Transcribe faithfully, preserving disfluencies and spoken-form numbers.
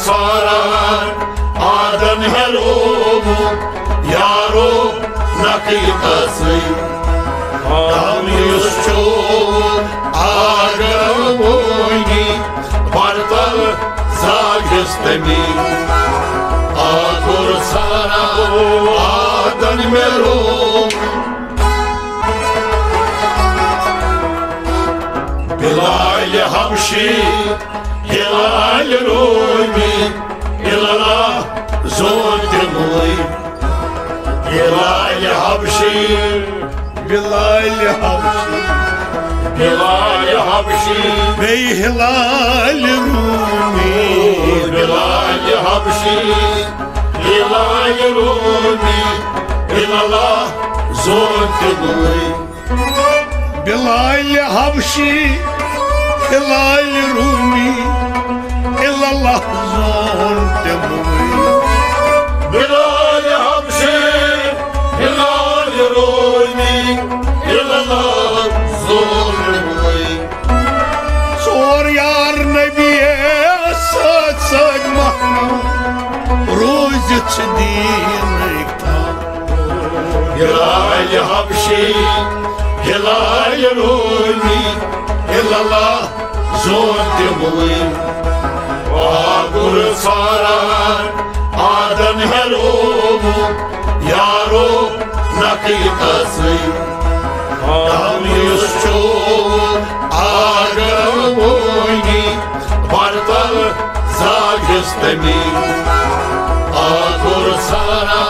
سارا آدن ہیلو یارو نقی تسے۔ دم یُس چھُ آگرمونی برتل زاگس تمی۔ آگر سارا آدن میرو بلال حبشی، ہلال رومی، اللہ زون تموی۔ ہلال حبشی، بلال حبشی، بلال حبشی، بی ہلال رومی۔ بلال حبشی، ہلال رومی، اللہ زون تموی۔ بلال حبشی، ہلال رومی، اللہ زون تموی۔ بلال حبشی، ہلال رومی، اللہ زون تموی۔ ژور یار نبی سۭتۍ سۭتۍ محمد روٗزِتھ چھِ دیٖنٕکۍ تھاوان۔ ہلال حبشی، ہلال رومی، اللہ زون تموی۔ آگر سارا آدن ہیلو یارو نقی تسے۔ دم یُس چھُ آگرمونی برتل زاگس تمی۔ آگر سارا